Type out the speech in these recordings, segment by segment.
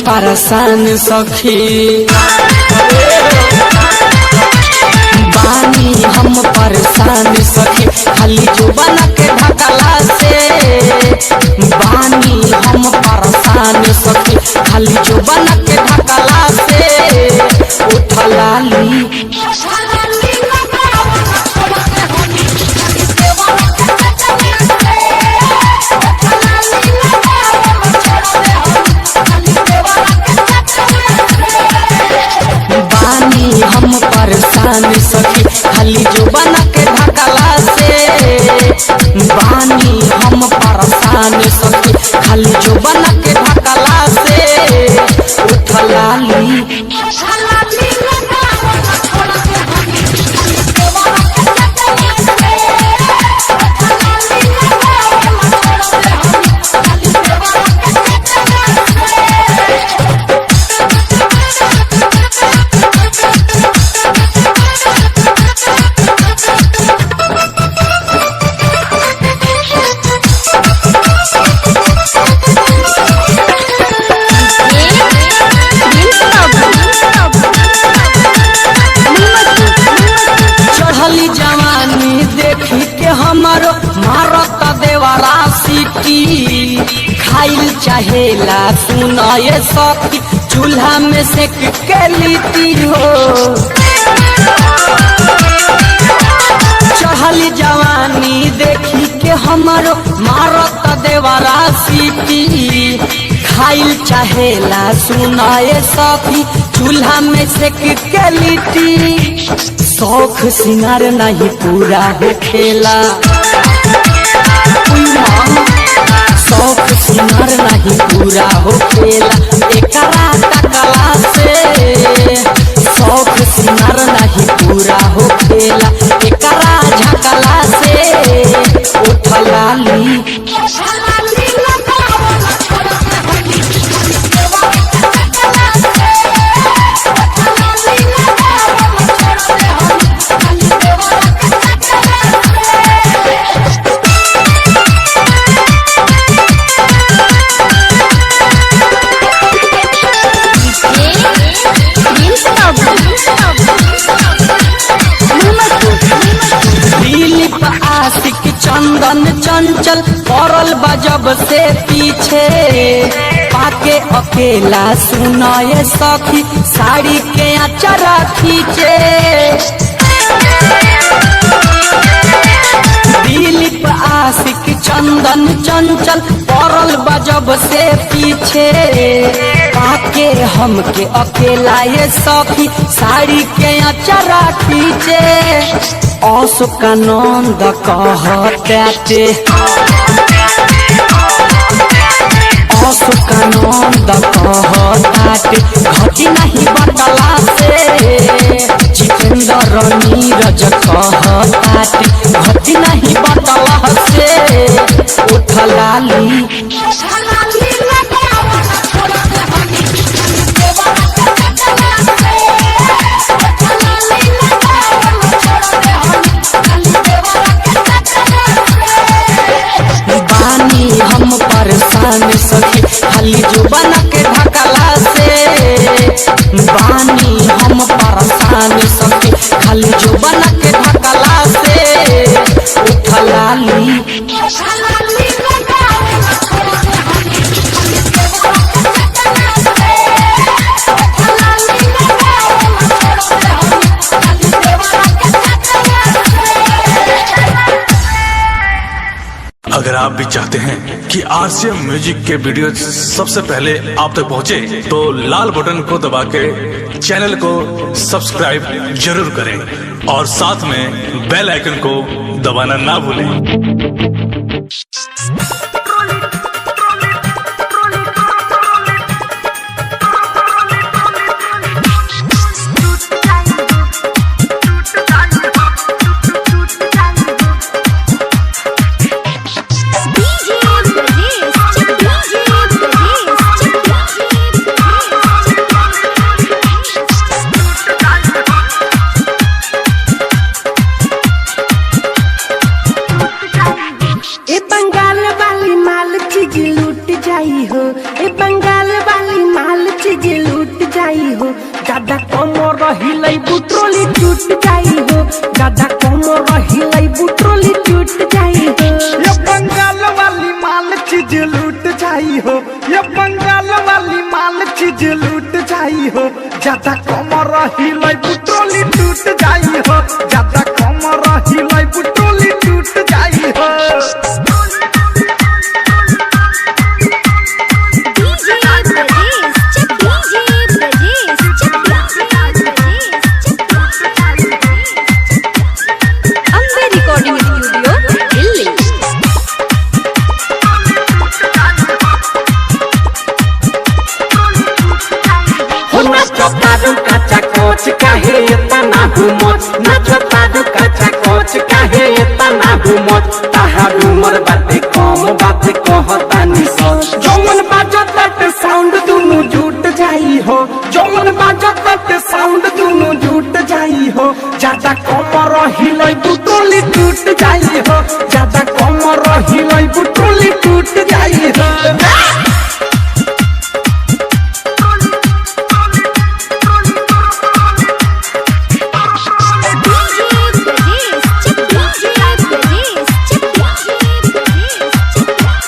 परेशान सखी, बानी हम परेशान सखी, खाली जुबान के ढकला से। बानी हम परेशान सखी, खाली जुबान के ढकला से। उठलाली बानी हम परेशान सखी, खाली जुबान के ढकला से। बानी हम परेशान सखी, खाली जुबान के ढकला से। उठलाली चढ़ली जवानी देखी के हमारो मारत देवरा सिटी। खाइल चाहेला सुनाए सखी, चूल्हा में सेक के लिट्टी हो। चढ़ली जवानी देखी के हमारो मारत देवरा सिटी। खाइल चाहेला सुनाए सखी, चूल्हा में सेक के लिट्टी। शौख सिंगार नहीं पूरा होखेला, शौख सिंगार नहीं पूरा होखेला एकरा टकला से। शौख सिंगार नहीं पूरा होखेला एकरा झकला से। उठलाली दिलीप आशिक चंदन चंचल पड़ल बजब से पीछे। पाके अकेला सुनाए सखी, साड़ी के अचरा खींचे। दिलीप आशिक चंदन चंचल पड़ल बजब से पीछे। पाके हमके अकेला ये सखी, साड़ी के अचरा खींचे। अशोकानंद कहते, अशोकानंद कहताटे, घटी नहीं बटला से। जितेंद्र नीरज कहताटे, घटी नहीं बटला से। उठलाली बानी हम परेशान सखी, खाली जुबान के ढकला से। बानी हम परेशान सखी, खाली जुबान के ढकला से। उठलाली अगर आप भी चाहते हैं कि आरसीएम म्यूजिक के वीडियो सबसे पहले आप तक पहुंचे, तो लाल बटन को दबा के चैनल को सब्सक्राइब जरूर करें और साथ में बेल आइकन को दबाना ना भूलें। डीजे ब्रजेश चकिया, डीजे ब्रजेश चकिया। ज्यादा कम रही बुट्रोली टूट जाई हो। ये बंगाल वाली माल चीज लूट जाई हो, ये बंगाल वाली माल चीज लूट जाई हो, ज्यादा कम रही बुट्रोली टूट जाई हो, ज्यादा कम रही बुट्रोली टूट जाई हो। DJ Brajesh Chakiya, DJ Brajesh Chakiya, Brajesh Chakiya. Ambe recording studio Delhi. हो नाचो तारू काचा कोच काहे इतना हुमच, नाचो तारू काचा कोच काहे इतना हुमच, ताहार उमर बाटे कम बात कहतानी सच। जौन बाजत ताटे साउंड दुनु झूठ जाई हो, जौन बाजत ताटे साउंड दुनु झूठ जाई हो, ज्यादा कम रही बुटोली टूट जाई हो, ज्यादा कम रही बुटोली टूट जाई हो। DJ Brajesh Chakiya, Brajesh Chakiya, Brajesh Chakiya.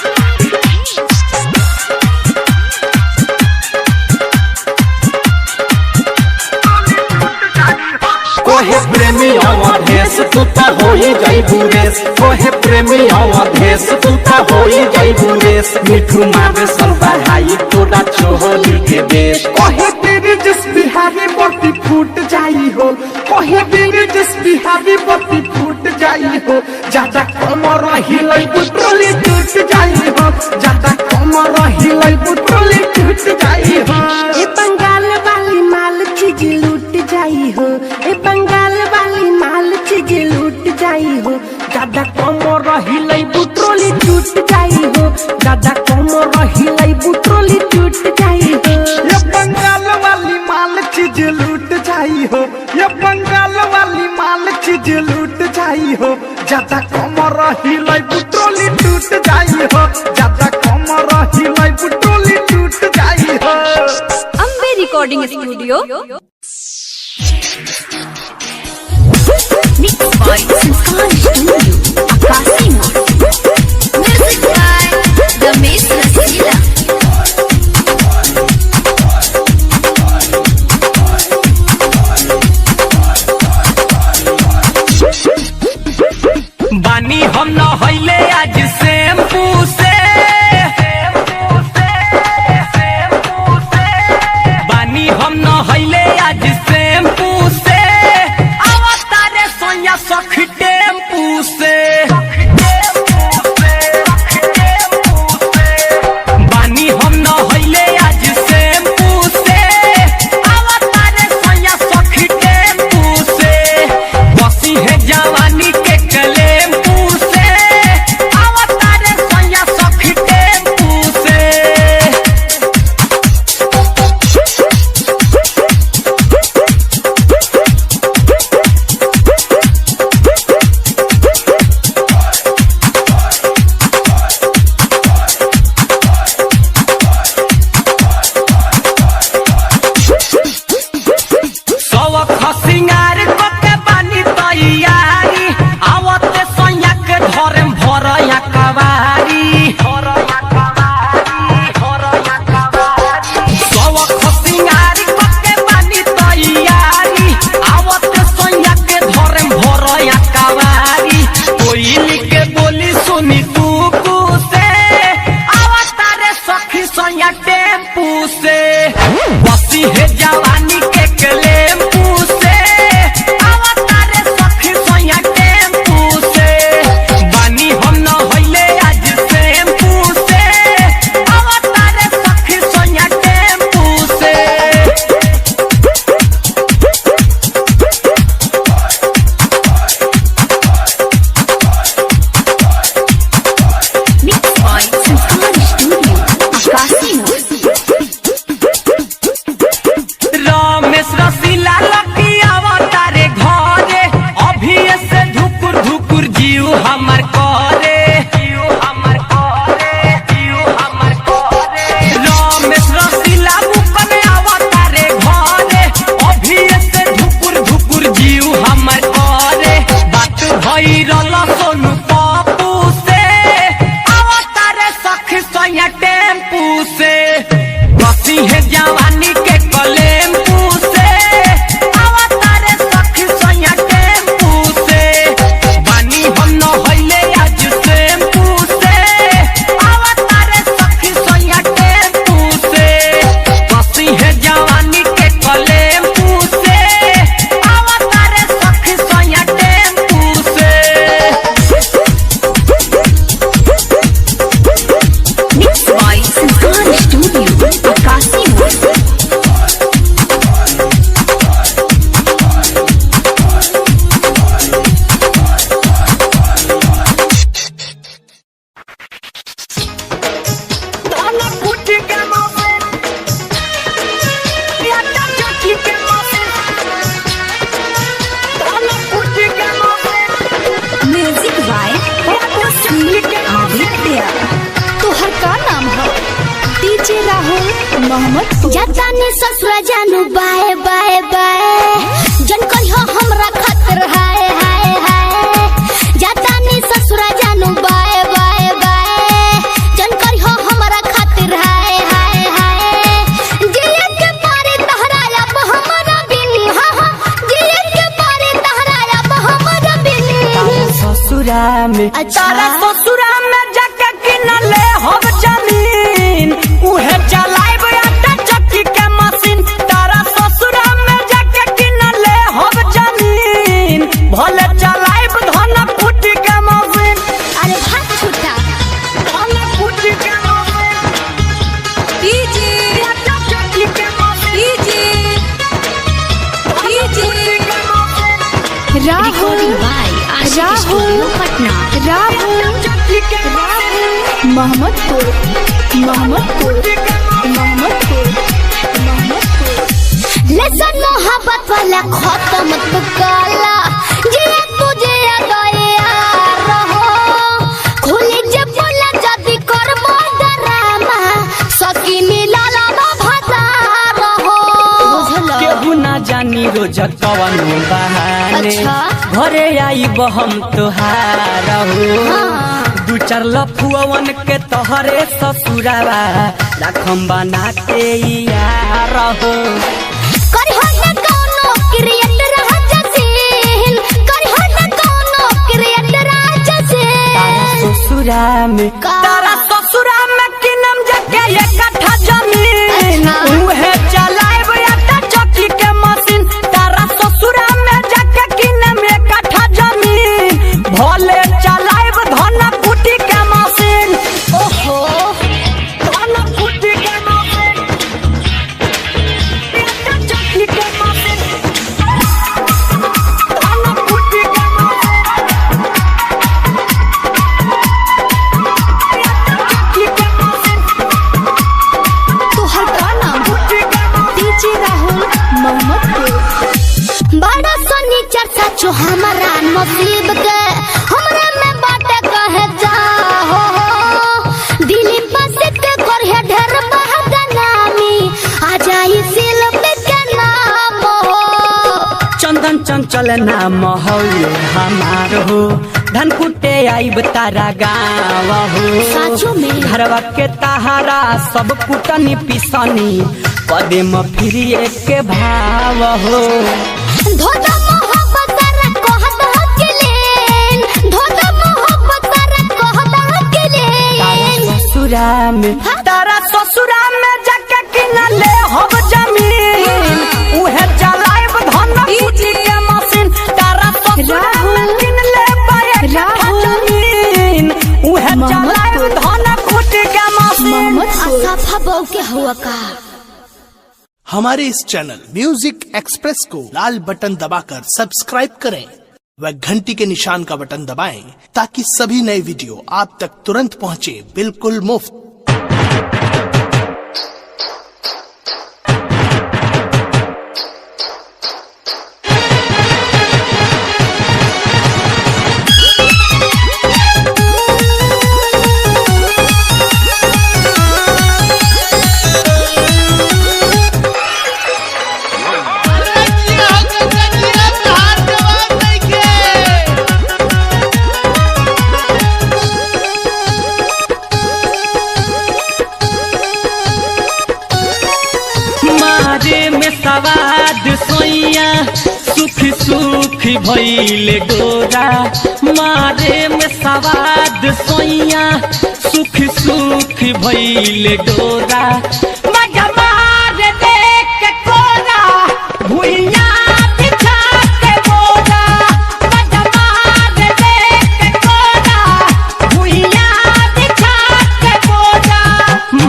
कोहे प्रेमी अवधेश तू त होई जइबू रेस, कोहे प्रेमी अवधेश तू त होई जइबू रेस, मिठू मारे सर बढ़ाई तोरा चोहली के बेस। कहे तेरे जिस बिहारी मोती फूट जाई हो, कहे तेरे जिस बिहारी मोती फूट जाई हो, ज्यादा कम रही बुट्रोली टूट जाई हो, ज्यादा कम रही बुट्रोली टूट जाई हो। ए बंगाल वाली माल चीज लूट जाई हो, ए बंगाल वाली माल चीज लूट जाई हो, ज्यादा कम रही बुट्रोली टूट जाई हो, ज्यादा कम रही बुट्रोली टूट जाई हो। ये बंगाल वाली माल चीज लूट जाई हो, ये बंगाल वाली माल चीज लूट जाई हो, ज्यादा कम रही बुट्रोली टूट जाई हो, ज्यादा कम रही बुट्रोली टूट जाई हो। Ambe recording studio. Mix by Sanskar studio Akasi मोड़। Music by Ramesh Rasila. बानी हम न हईले आज शैम्पू से, बानी हम न हईले आज शैम्पू से, आवतारे सोया सखी टेम्पू से, बानी हम न हईले आज शैम्पू से, आवतारे सोया सखी टेम्पू से, बसी है जवानी के कलेम्पू से, आवतारे सोया डीजे राहुल मोहम्मद। जतानी ससुरा जानू बाय बाय बाय, जन कहियो हमरा खातिर हाय हाय हाय। जतानी ससुरा जानू बाय बाय बाय, जन कहियो हमरा खातिर हाय हाय हाय। जिए के पारे तहरा अब हमरा बिन, हा हा। जिए के पारे तहरा अब हमरा बिन। ससुरा में अच्छा। तारा ससुरा में जाके किनले हम जमीन, उहे चलाइब आटा चक्की के मशीन। तारा ससुरा में जाके किनले हम जमीन, भले चलाइब धन कुटी के मशीन। अरे भाग छूटा। धन कुटी के मशीन। डीजे आटा चक्की के machine. DJ DJ Rahul recording by Ashiq Rahul studio Patna. Rahul चक्की के मशीन। मोहम्मदपुर मोहम्मदपुर मोहम्मदपुर मोहम्मदपुर। लेसन मोहब्बत वाला खत्म तू काला, जिया तुझे गया रहो। खुली जे बोला जदी करबो डरामा, सकी मिला ला भता रहो। बुझलो केहू ना जानी रोज कवनो बहाने अच्छा। घरे आईब हम तोहार हो। हाँ। दू चार लफुअवन के तोहरे ससुरावा रखम बना के यार हो। करिहो न कौनो क्रिएट राजा सीन, करिहो न कौनो क्रिएट राजा सीन। ससुरा में का? तारा ससुरा में किनम जके एक कट्ठा जमीन, अच्छा। उहे चलाइब आटा चक्की के मशीन। तारा ससुरा में जाके किनम एक कट्ठा जमीन, भले चलाइब धन कुटी के मशीन। ओहो धन कुटी के मशीन। आटा चक्की के मशीन। धन कुटी के मशीन। आटा चक्की के मशीन। तोहर का नाम? डीजे राहुल मोहम्मदपुर। बड़ा सनी चर्चा छो हमारा नसीब के, हमरा में बाटे कहे जाहो। दिली पास के करहे ढेर बहदनामी, आ जाई सिल पे के नाम हो। चंदन चंचल नाम हौले हमार हो, धन कुटे आइब तारा गाँव हो। साचो में? घरवा के ताहारा सब कुटनी पिसनी कदम फिर एक भाव हो। धोधा मोहब्बत सारा कहत हक लेन, धोधा मोहब्बत सारा कहत हक लेन। ससुरा में तारा ससुरा में जाके किनले हम जमीन, उहे चलाइब धन कुटी के मशीन। तारा ससुरा में राहुल, किनले एक राहुल, जमीन, उहे चलाइब मोहम्मदपुर, धन कुटी के मशीन। मोहम्मदपुर। साफा बहू के हुआ का। हमारे इस चैनल म्यूजिक एक्सप्रेस को लाल बटन दबाकर सब्सक्राइब करें व घंटी के निशान का बटन दबाएं ताकि सभी नए वीडियो आप तक तुरंत पहुंचे बिल्कुल मुफ्त। मारे में सवाद सोइया सुख सुख भइले डोरा। मारे में सवाद सोइया सुख सुख भइले डोरा। मजा मारे देख के कोरा भुइया बिछा के बोरा। मजा मारे देख के कोरा भुइया बिछा के बोरा।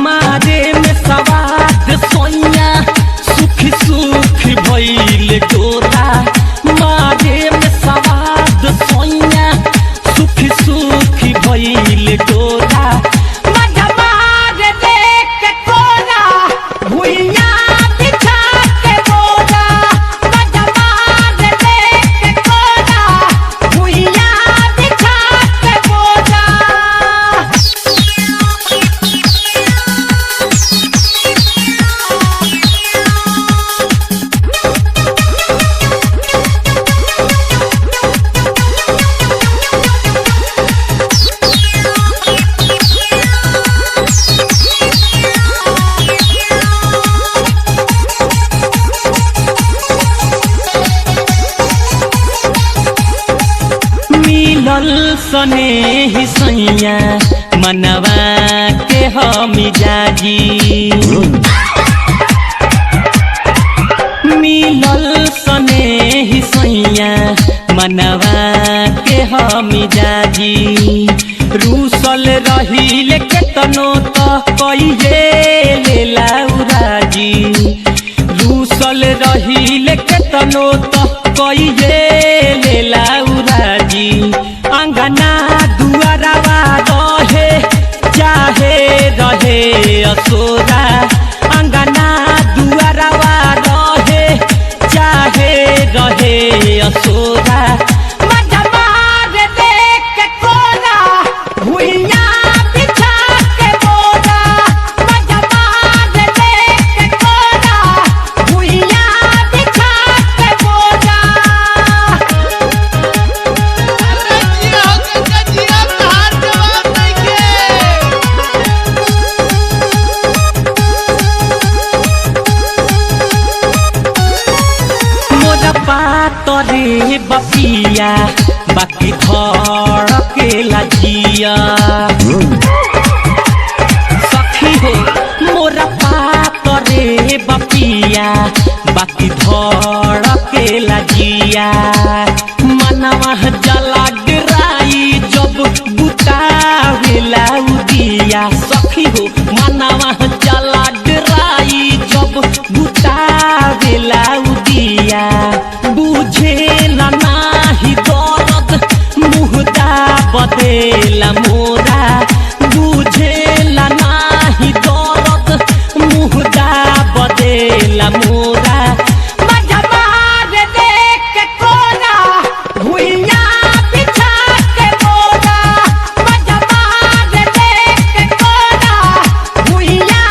मारे में सवाद सोइया सुख सुख भइले डोरा। मारे में सवाद सोइया सुख सुख भइले डोरा। मजा मारे देख के कोरा सने ही सैया मनवा के हम जाजी। मिलल सने ही सैया मनवा के हम जाजी। रूसल रहिले केतनो त कहिए लेला उराजी। रूसल रहिले केतनो त कहिए लेला उराजी। अंगना दुआरवा रहे चाहे रहे असोरा। अंगना दुआरवा रहे चाहे रहे असोरा। मजा मार देख के कोरा भुइया बिछा के बोरा। मजा मार देख के कोरा भुइया बिछा के बोरा। मोरा पातरे बपिया बाकी धड़केला जिया। सखी हो मोरा पातरे बपिया बाकी धड़केला जिया। मनवा जला डराई जब बुतावेला उदिया। सखी हो मनवा जला डराई जब बुतावेला उदिया। बुझेला नाही दर्द मुहदा बदेला मोरा। बुझेला नाही दर्द मुहदा बदेला मोरा। मजा मार देख के कोरा भुइया बिछा के बोरा। मजा मार देख के कोरा भुइया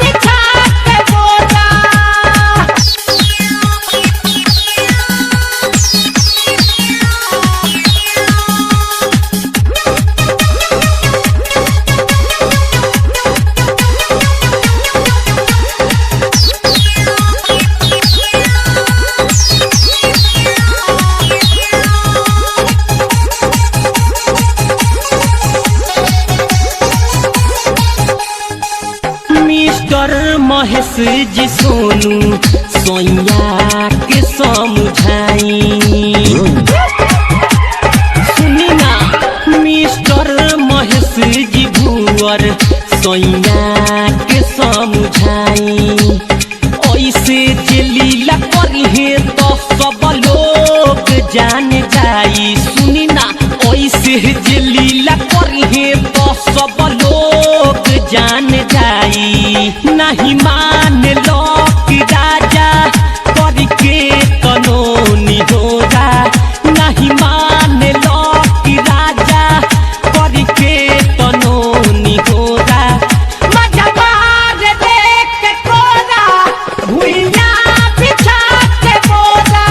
बिछा के बोरा। मिस्टर महेश जी सोनू सोनिया के समझाई। सुनी ना मिस्टर महेश जी भुअर सोनिया के समझाई। ऐसे जे लीला करिहे तो सब लोग जान जाई। सुनी ना ऐसे जे लीला करिहे तो सब लोग जान जाई। नहीं मान लो कि राजा करके तनो निहोरा। नहीं मान लो कि राजा करके तनो निहोरा। मजा मार देख के कोरा भुइया बिछा के बोरा।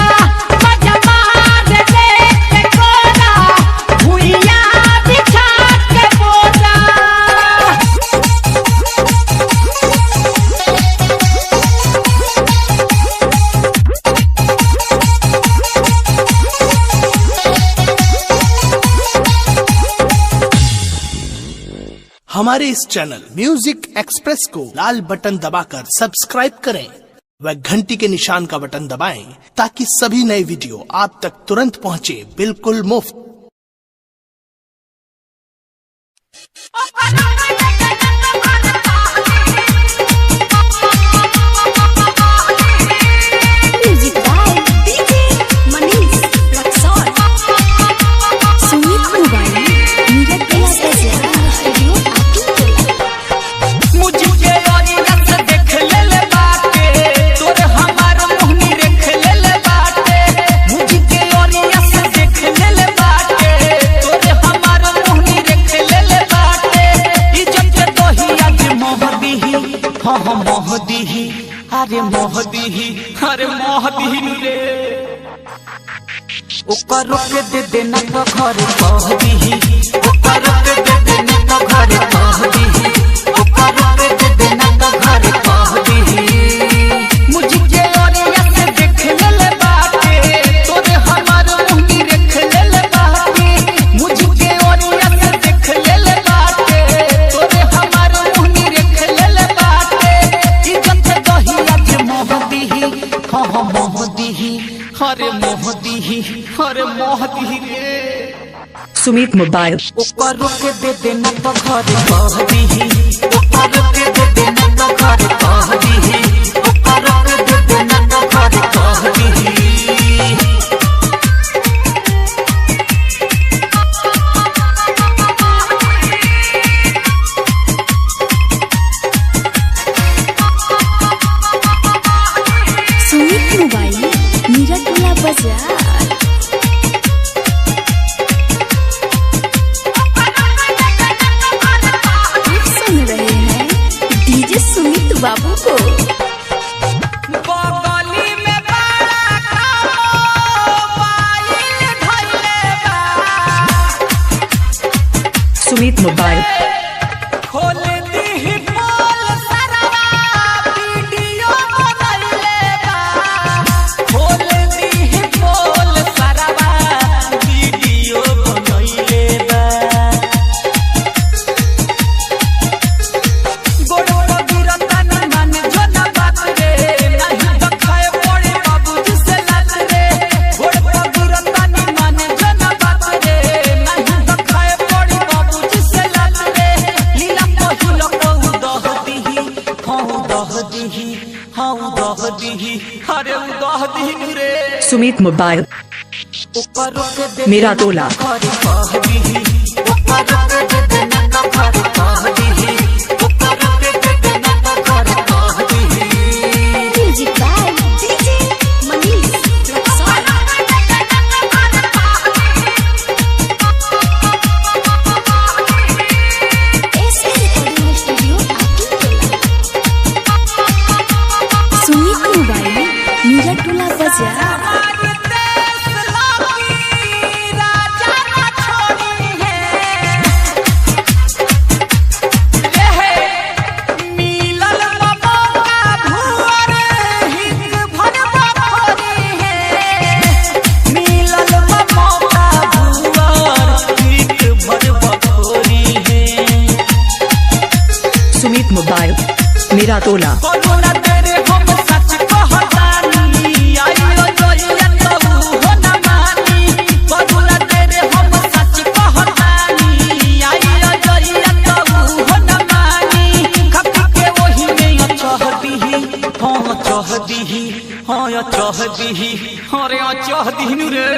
मजा मार देख के कोरा भुइया बिछा के बोरा। हमारे इस चैनल म्यूजिक एक्सप्रेस को लाल बटन दबाकर सब्सक्राइब करें व घंटी के निशान का बटन दबाएं ताकि सभी नए वीडियो आप तक तुरंत पहुंचे बिल्कुल मुफ्त। Music by DJ Manish Raxaul. Sumit mobile Neeraj studio Akintola. मुझके ओरिया से देख ले बाटे तोर हमार मुहनी देख ले बाटे। मुझके ओरिया से देख ले बाटे तोर हमार मुहनी देख ले बाटे। इज्जत के दोही आज मोह दीही, हाँ हाँ मोह दीही, अरे मोह दीही, अरे मोह दीही रे। ओकर रोक दे देना तो घर कह दीही। ओकर रोक दे देना तो घर कह दीही। ओकर रोक दे देना तो घर कह दीही। मुझके ओरिया से देख ले बाटे तोरे हमार मुहनी देख ले बाटे। मुझके ओरिया अरे मोह दी रे। सुमित मोबाइल। ऊपर के दे देना तो घर कह दीही, ऊपर के दे देना तो घर कह दीही, ऊपर के दे देना तो घर कह दीही। सुमित मोबाइल, मीरा टोला बाजार। आप सुन रहे हैं डीजे सुमित बाबू को। बगली में बड़ा मोबाइल धइले बा। सुमित मोबाइल। खोल दीही पोल सरवा वीडियो बनैले बा। खोल दीही पोल सरवा वीडियो बनैले बा। गोड़ो गिरता न मन जो न बात रे, नहीं तो खाए पड़े बाबूजी से लात रे। गोड़ो गिरता न मन जो न बात रे, नहीं तो खाए पड़े बाबूजी से लात रे। लीला पहिलो कहू दह दीही, हूँ दह दीही, हूँ दह दीही, अरे उ दह दीही रे। सुमित मोबाइल। ऊपर के दे मेरा टोला। घर कह दीही, ऊपर के दे देना तो घर कह दीही, ऊपर के दे देना तो घर कह दीही। Music by DJ Manish Raxaul. S recording studio Atimtola. Sumit mobile, Meera Tola बाजार। सुमित मोबाइल, मेरा टोला। कोरोना तेरे हम सच कहतानी, आइयो जोइया तू हो न मानी। कोरोना तेरे हम सच कहतानी, आइयो जोइया तू हो न मानी। खप के वही में चह दीही, हाँ चह दीही, हाँ चह दीही, अरे चह दीही रे।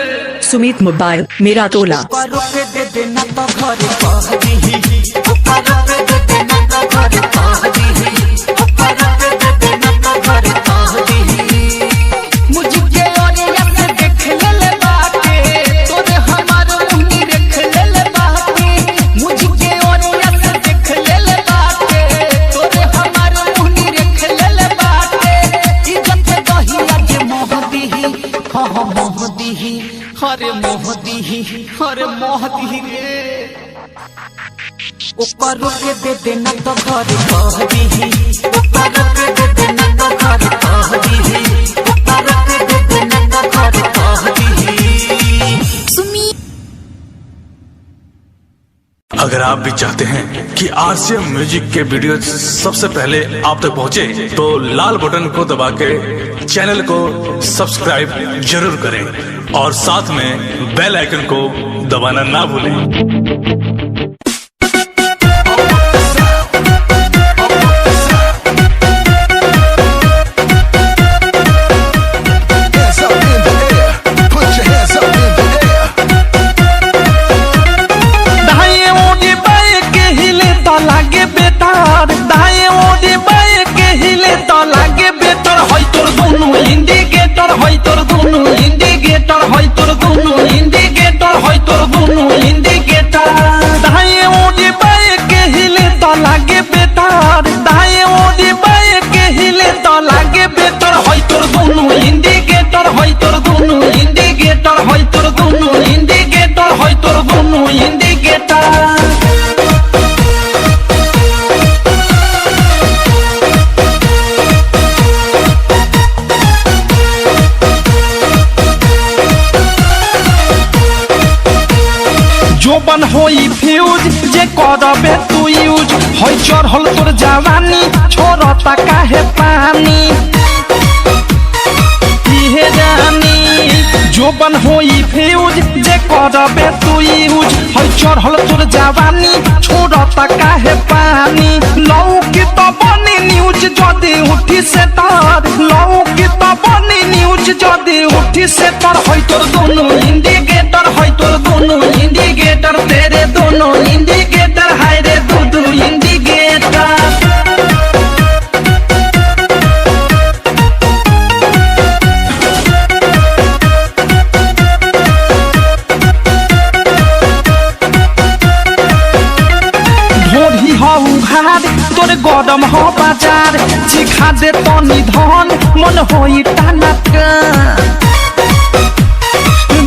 सुमित मोबाइल, मेरा टोला। ऊपर के दे देना तो घर कह दीही, ऊपर के दे देना तो घर कह दीही, ऊपर के दे देना तो घर कह दीही। मुझके ओरिया से देख ले बाटे, तोरे हमार मुंह देख ले बाटे। मुझके ओरिया से देख ले बाटे, तोरे हमार मुंह देख ले बाटे। इज्जत दहिया के मोह दीही, हाँ हाँ मोह दीही, अरे मोह दीही, अरे मोह दीही रे। ऊपर के दे देना तो घर कह दीही, ऊपर के दे देना तो घर कह दीही, ऊपर के दे देना तो घर कह दीही। सुमित अगर आप भी चाहते हैं कि आरसीएम म्यूजिक के वीडियो सबसे पहले आप तक पहुंचे, तो लाल बटन को दबा के चैनल को सब्सक्राइब जरूर करें और साथ में बेल आइकन को दबाना ना भूलें। Hands up in the air. Put your hands up in the air. दाएं ओडी बाएं के हिले तो लागे बेतार, दाएं ओडी बाएं के हिले तो लागे बेटर। होय तोर दोनों इंडिकेटर, होय तोर दोनों इंडिकेटर, होय तोर दोनों इंडिकेटर, होय तोर दोनों इंडिकेटर। दाएं ओडी बाएं के हिले तो लागे बेतार, दाएं ओडी बाएं के हिले तो लागे बेटर। होय तोर दोनों इंडिकेटर, होय तोर दोनों इंडिकेटर, होय तोर दोनों इंडिकेटर, होय तोर दोनों इंडिकेटर। जोबन होई फ्यूज जे करबे तू यूज, होई चढ़ल तोर जवानी छोड़ता काहे पानी। इहे जानी जो जोबन होई फ्यूज जे करबे तू यूज हई चढ़ल तोर जवानी छोड़ता काहे पानी लौकी तो बनी न्यूज जदी उठी से तार लौकी तो बनी न्यूज जदी उठी से तार हई तोर दोनों इंडिकेटर हई तोर दोनों इंडिकेटर तेरे दोनों इंडिकेटर हाय रे दू दू इंडिकेटर। ढोढ़ी हौ उघार तोर गरम हो बाजार चिखा दे तनी धन मन होई टाना टान।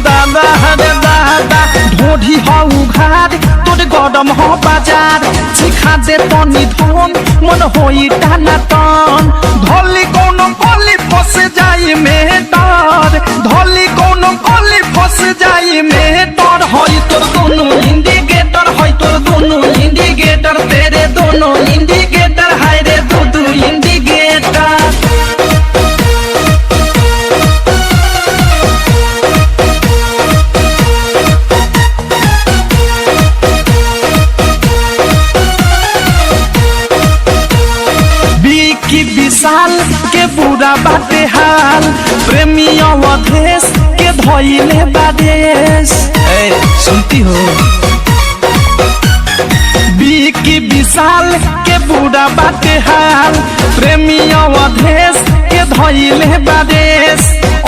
दादा रे दादा ढोढ़ी हौ उघार तोर गरम हो बाजार चिखा दे तनी धन मन होई टाना टान। धोली कोनो गली फस जाई मेटर धोली कोनो गली फस जाई मेटर हई तोर दोनों इंडिकेटर हई तोर दोनों इंडिकेटर तेरे दोनों इंडिकेटर हाय रे दू दू इंडिकेटर। बिकी विशाल के बुरा बाटे हाल प्रेमी अवधेश के धइले बादेश। ए सुनती हो बिकी विशाल के बुरा बाटे हाल प्रेमी अवधेश के धइले बादेश।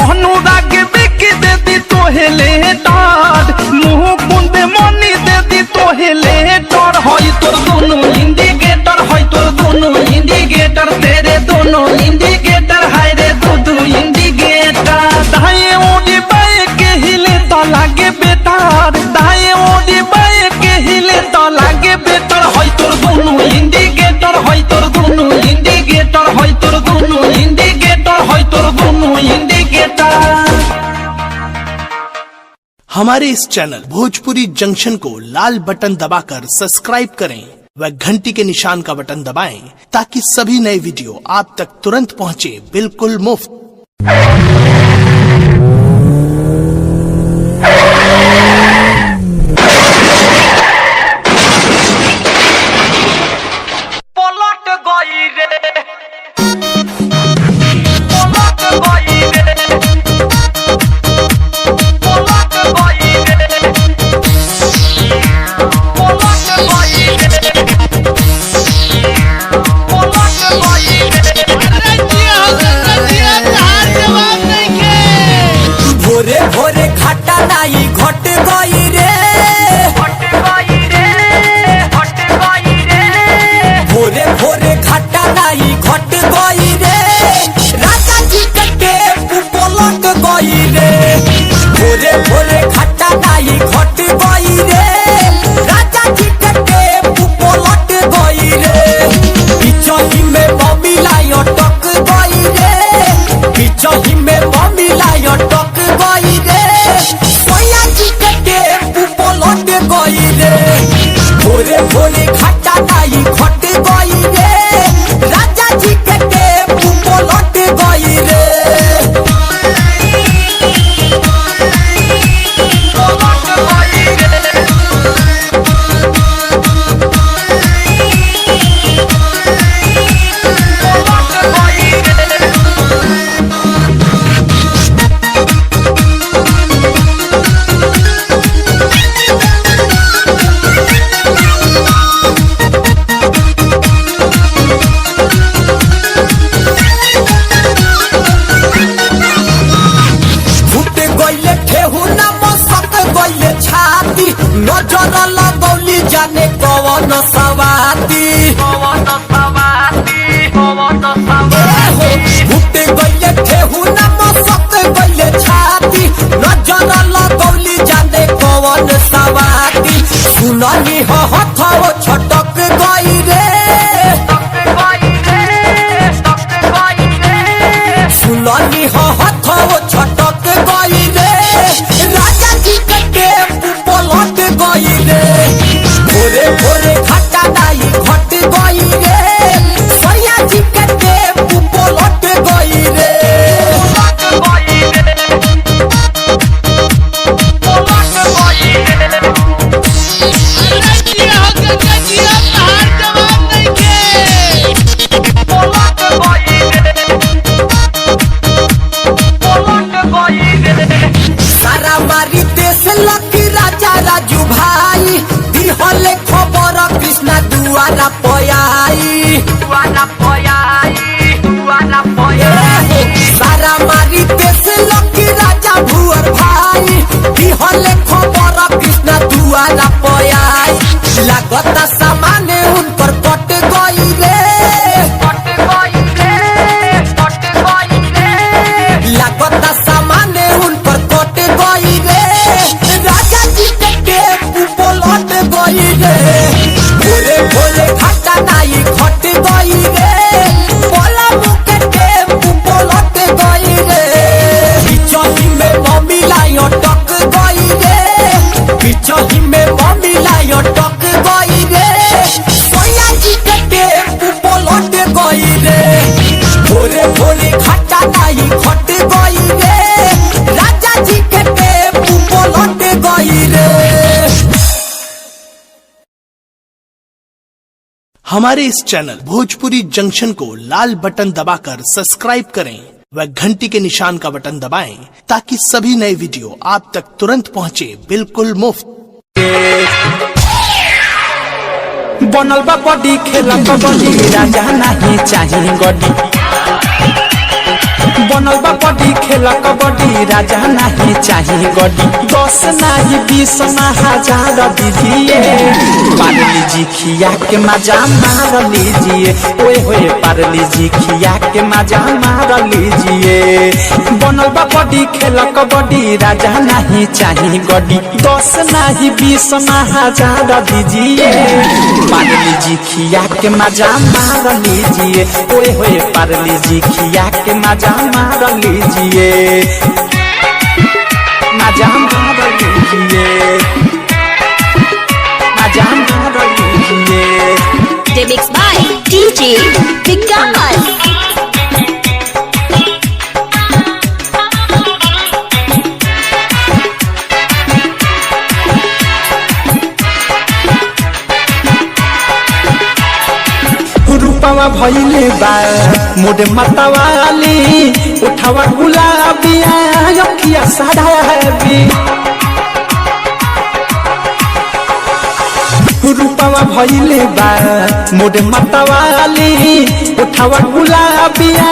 अनुराग बिकी दे दी तोहेले डर मुँह कुंदे मनी दे दी तोहेले डर हई तोर दोनों इंडिकेटर हई तोर दोनों इंडिकेटर तेरे दोनों इंडिकेटर हाय रे दू दू इंडिकेटर। दाएं ओडी बाएं के हिले तो लागे बेटर दाएं ओडी बाएं के हिले तो लागे बेटर हई तोर दोनों इंडिकेटर हई तोर दोनों इंडिकेटर हई तोर दोनों इंडिकेटर हई तोर दोनों इंडिकेटर। हमारे इस चैनल भोजपुरी जंक्शन को लाल बटन दबाकर सब्सक्राइब करें व घंटी के निशान का बटन दबाएं ताकि सभी नए वीडियो आप तक तुरंत पहुंचे बिल्कुल मुफ्त। पलट गई रे पलट गई रे पलट गई रे पलट गई रे पलट गई रे। अरे जिया हो जिया, जवाब नहीं। हमारे इस चैनल भोजपुरी जंक्शन को लाल बटन दबाकर सब्सक्राइब करें व घंटी के निशान का बटन दबाएं ताकि सभी नए वीडियो आप तक तुरंत पहुंचे बिल्कुल मुफ्त। बनल बा बॉडी खेला कबड्डी राजा नहीं चाही गड्डी। बनल बा बॉडी खेला कबड्डी राजा नहीं चाही गड्डी। 10 नहीं 20 ना हजार दीजिए, पारली जी खिया के मजा मार लीजिए। ओए होए पारली जी खिया के मजा मार लीजिए। बनल बा बॉडी खेला कबड्डी राजा नहीं चाही गड्डी। 10 नहीं 20 ना हजार दीजिए, पारली जी खिया के मजा मार लीजिए। ओए होए पारली जी खिया के मजा मार लीजिए, मजा मार लीजिए, मजा मार लीजिए। Remix by DJ Vikas. रूपवा भइले बा मोरे मतवाली, उठावा गुलाबिया अखिया साढ़ाबी। रूपवा भइले बा मोरे मतवाली, उठावा गुलाबिया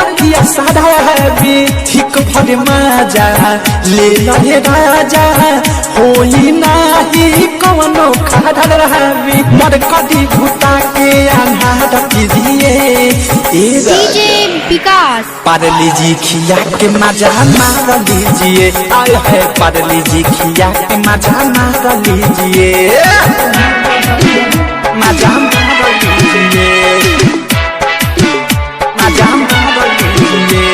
अखिया साढ़ाबी। ठीक भरे माजा ले लहे राजा, होई नाही कवनो खाड़ा रहबी। मर कदी भूता के अन्हार कीजिए ए DJ Vikas. Parle जी खिया के मजा मार लीजिए। आय है पारली जी खिया के मजा मार लीजिए, मजा मार लीजिए, मजा मार लीजिए।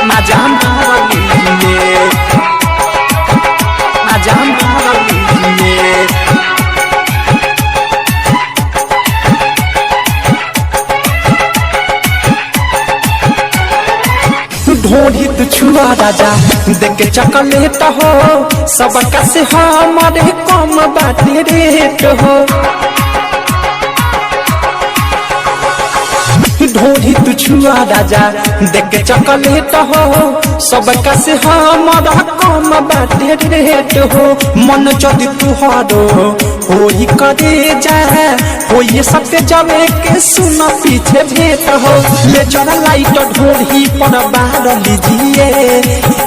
मजा मार लीजिए, मजा मार लीजिए। ढोढ़ी तू छुआ राजा देख चॉकलेट हो, सबका से हमारे कम बाटे रेट हो। ढोढ़ी तू छुआ राजा देख चॉकलेट हो, सबका से हमारा कम बाटे रेट हो। मन जदि तुहरो होई करे जा, होई सबके जावे के सुन पीछे भेंट हो। ले जरा लाइट ढोढ़ी पर बार लीजिए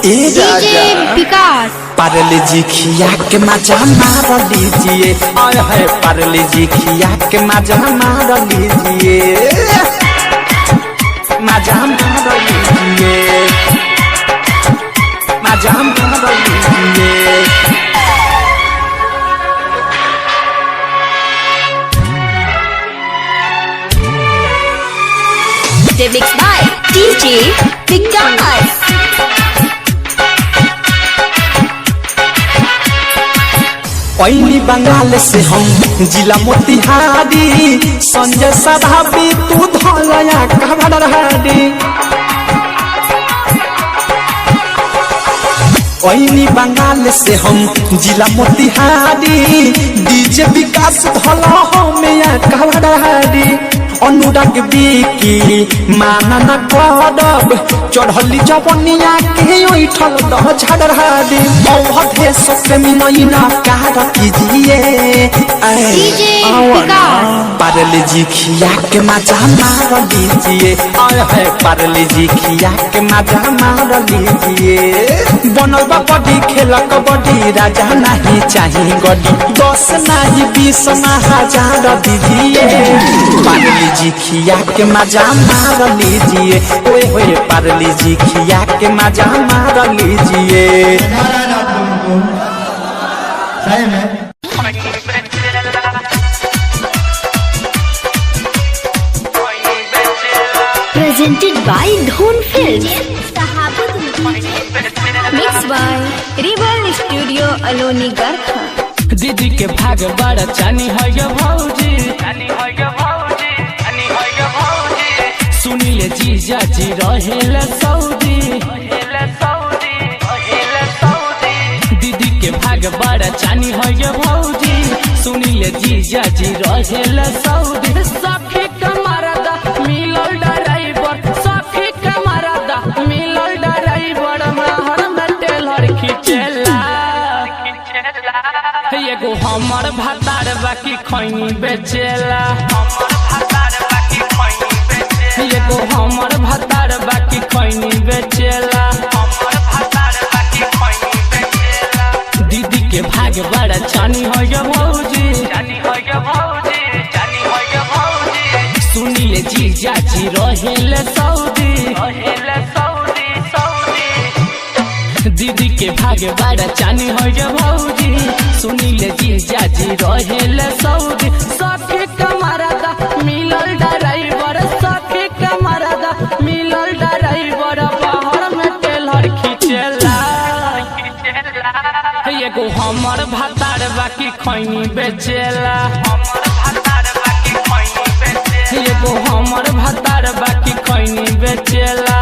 ए DJ Vikas. Parle जी खिया के मजा मार लीजिए। आय है पारले जी खिया के मजा मार लीजिए, मजा मार लीजिए, मजा मार लीजिए। Remix by DJ Vikas. पहली बंगाल से हम जिला मोतिहारी, संजय सदाबी तू धलया कबड़हारी। पहली बंगाल से हम जिला मोतिहारी, डीजे विकास धला हमें कबड़हारी। अनुराग बिकी माना न करब, चढ़ली जवनिया के ओइठल दह झड़हारी। अवधे प्रेमी नैना कार कीजिए DJ Vikas. Parle जी खिया के मजा मार लीजिए। आय है पारले जी खिया के मजा मार लीजिए। बनल बा बॉडी खेला कबड्डी राजा नहीं चाही गड्डी। 10 नहीं 20 ना हजार दीजिए, पारली जी खिया के मजा मार लीजिए। ओए होए पारली जी खिया के मजा मार लीजिए। Presented by Dhon Films. Mixed by Rebel Studio Aloni Garkha. दीदी के भाग बड़ा चानी है गे भौजी, सुनिले जीजा जी रहेले सऊदी। दीदी के भाग बड़ा चानी है गे भौजी, सुनिले जीजा जी रहेले सऊदी। सखी के मरदा मिलल ड्राइवर, सखी के मरदा मिलल ड्राइवर, महर में टेलर खिचेला। एगो हमर भातार बाकी खैनी बेचेला, एगो हमर भातार बाकी खैनी बेचेला। दीदी के भाग बड़ा चानी हो गे भौजी, सुनिले जीजा जी रहेले सऊदी। दीदी के भाग बड़ा चानी हो गे भौजी, सुनिले जीजा जी रहेले सऊदी। सखी के मरदा मिलल ड्राइवर, सखी के मरदा मिलल ड्राइवर, बाहर में टेलर खिचेला। एगो हमर भातार बाकी खैनी बेचेला, एगो हमर भातार बाकी खैनी बेचेला।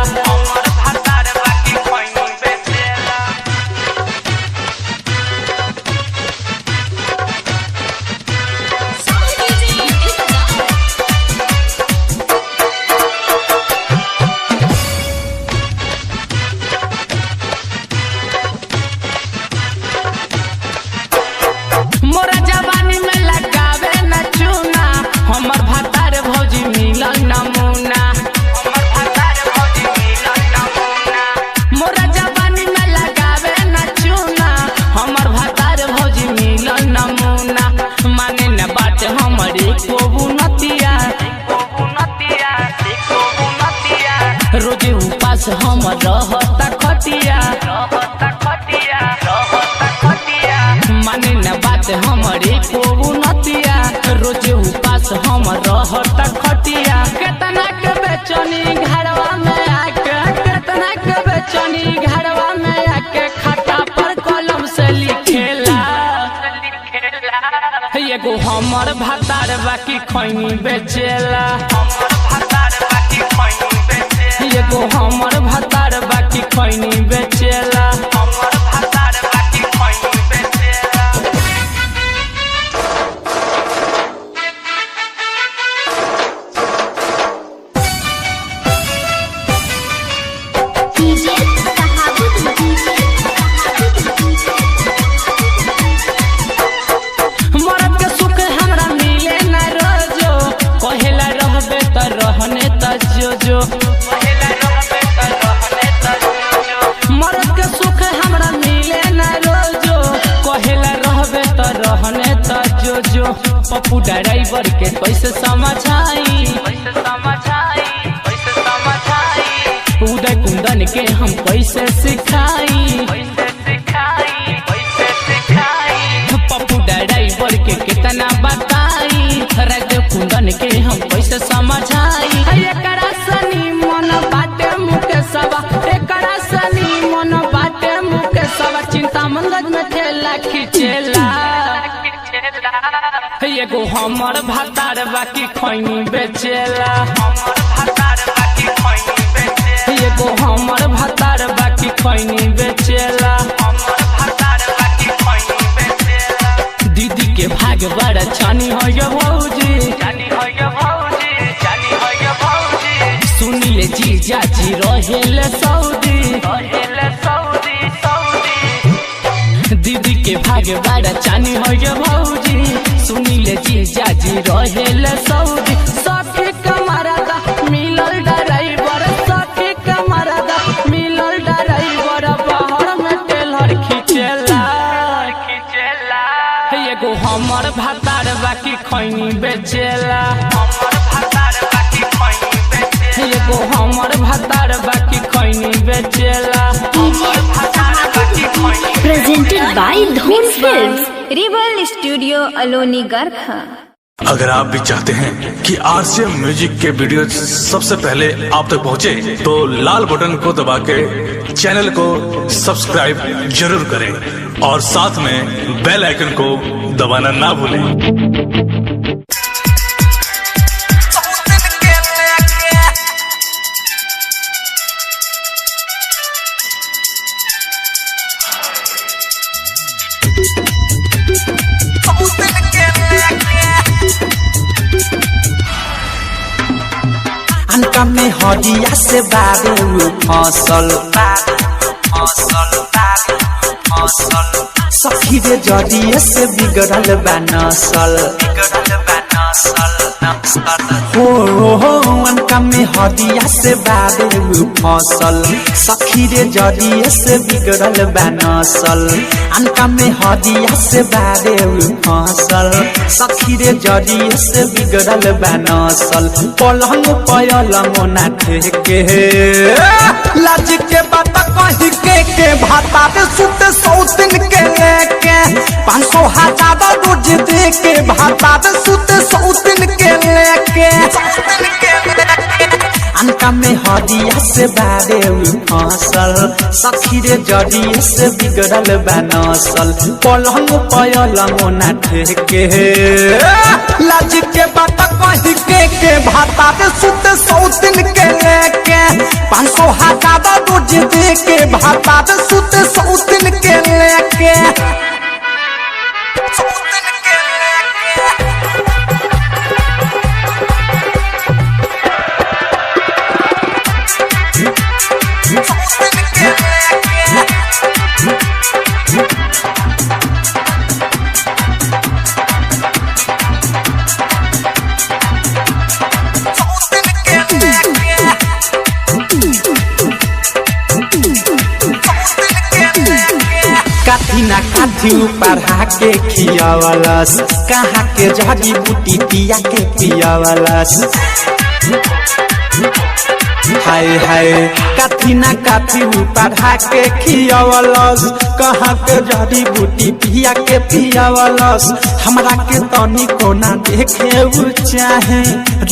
मोरा जवानी में लगावे न चूना, हमर भातार भौजी मिलल नमूना। मोरा जवानी में लगावे न चूना, हमर भातार भौजी मिलल नमूना। माने न बात हमर एको नतिया, रोजे उपास हम रहता खटिया। माने न बात हमरे को नतिया, रोजे उपास हम रहता खटिया। केतना के बेचनी घरवा में आके, केतना के बेचनी घरवा में आके, खाता पर कलम से लिखेला। एगो हमर भातार बाकी खैनी बेचेला, एगो हमर भातार बाकी खैनी बेचेला। डीजे सहाबुद्दीन, मरद के सुख हमरा मिले न रोजो, कहेला रहबे त रहने त जो जो। मरद के सुख हमरा मिले न रोजो, कहेला रहबे त रहने त जो जो। पप्पू ड्राइवर के कैसे समझाई, उदय कुंदन के हम कैसे सिखाई। पप्पू ड्राइवर के कितना बताई, राजदेव कुंदन के हम कैसे समझाई। एकरा सनी मन बाटे मुकेशवा, एकरा सनी मन बाटे मुकेशवा, चिंता मंगज में ठेला खिचेला। एगो हमर भातार बाकी खैनी बेचेला, एगो हमर भातार बाकी खैनी बेचेला। दीदी के भाग बड़ा चानी हो गे भौजी, सुनिले जीजा जी रहेले सऊदी। दीदी के भाग बड़ा चानी हो गे भौजी, सुनिले जीजा जी रहेले सऊदी। सखी के मरदा मिलल ड्राइवर, सखी के मरदा मिलल ड्राइवर, बाहर में टेलर खिचेला। एगो हमर भातार बाकी खैनी बेचेला, एगो हमर भातार बाकी खैनी बेचेला। Presented by Dhun Films. Rebel studio Aloni Garkha. अगर आप भी चाहते हैं कि आरसीएम म्यूजिक के वीडियो सबसे पहले आप तक पहुंचे, तो लाल बटन को दबा के चैनल को सब्सक्राइब जरूर करें। और साथ में बेल आइकन को दबाना ना भूलें। अनका में हदिया से बाबे फसल सखी रे जदिया से बिगड़ल बा नसल हो हो अनका में हदिया से बाबे फसल सखी रे जदिया से बिगड़ल बा नसल अनका में हदिया से बाबे फसल सखी रे जदिया से बिगड़ल बा नसल पलंग पयलंग ना ठेके लाज के बात कही के भाता रे सुत सौतिन के लेके 500 हजार रोज दे के भाता रे सुत सौतिन के लेके अनका में हदिया से बारे फसल सखी रे जदिया से बिगड़ल बा नसल पलंग पयलंग ना ठेके लाज के बात कही के भाता रे सुत सौतिन के लेके 500 हजार रोज दे के भाता रे सुत सौतिन के लेके काथी ना काथी पढ़ा के खियावलस कहाँ के जड़ी बूटी पिया के पियावलस हाय हाय काथी ना काथी पढ़ा के खियावलस कहाँ के जड़ी बूटी पिया के पियावलस हमरा के तनी कोना देखे उ चाहे